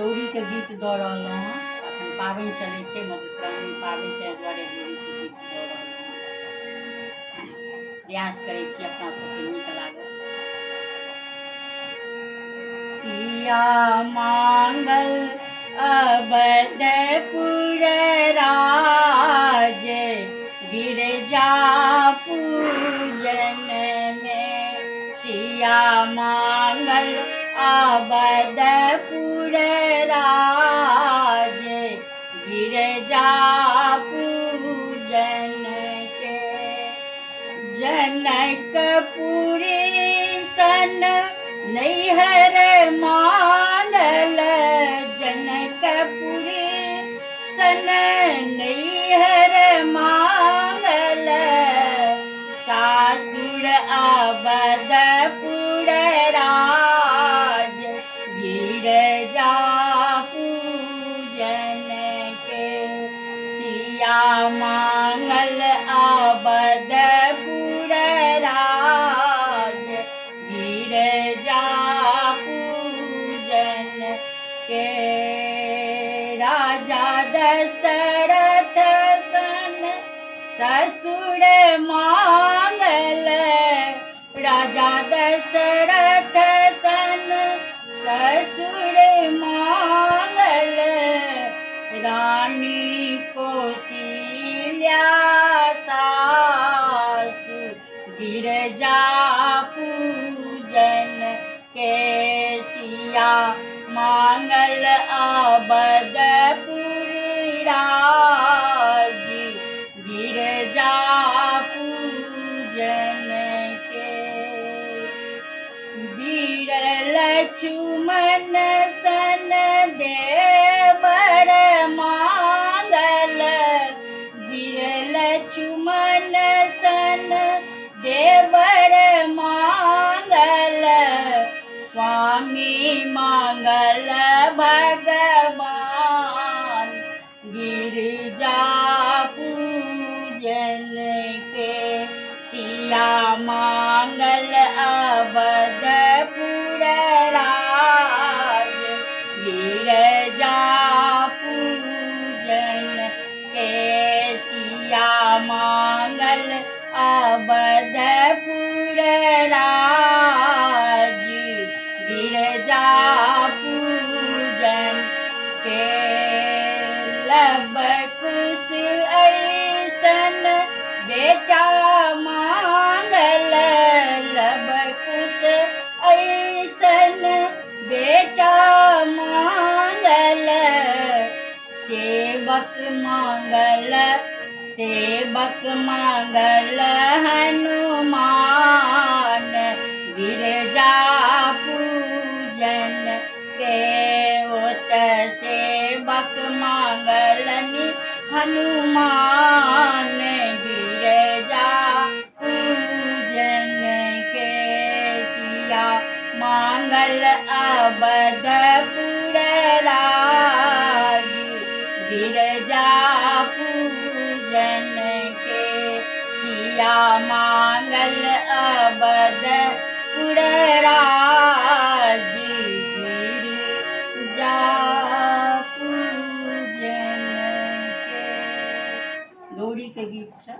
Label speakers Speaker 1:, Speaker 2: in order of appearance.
Speaker 1: गौरीके गीत दऽ रहलहुँ हँ। अखन पाबनि चलै छै, मधुश्रावणी पाबनि, ताहि दुआरे गौरीके गीत दऽ रहलहुँ हँ। प्रयास करै छी अपना सबके नीक लागत। सिया मांगल अवधपुर राज, गिरजा पूजन में। सिया मांगल अवधपुर राज, गिरजा पूजन के। जनकपुरी सन नैहर मांगल, जनकपुरी सन नैहर मांगल, सासुर अवधपुर राज, गिरजा पूजन के। सिया मांगल अवधपुर राज, गिरजा पूजन के। राजा दशरथ सन ससुर मांगल, राजा दशरथ सन ससुर मांगल, रानी कोशिल्या सासु, गिरजा पूजन के। सिया मांगल अवधपुर राज, गिरजा पूजन के। वीर लक्ष्मण सन देवर मांगल, वीर लक्ष्मण सन देवर मांगल, स्वामी मांगल भगवान, गिरजा पूजन के। सिया मांगल अवधपुर राज, गिरजा पूजन के। सिया मांगल अवधपुर राज, गिरजा पूजन के। लब कुश ऐसन बेटा मांगल, लब कुश ऐसन बेटा मांगल, सेवक मांगल, सेवक मांगल हनुमान, गिरजा पूजन के। ओत सेवक मांगलनि हनुमान, गिरजा पूजन के। सिया मांगल अवधपुर राज, गिरजा पूजन के। सिया मांगल अवधपुर राज, गिरजा पूजन के। गौरी के गीत छै।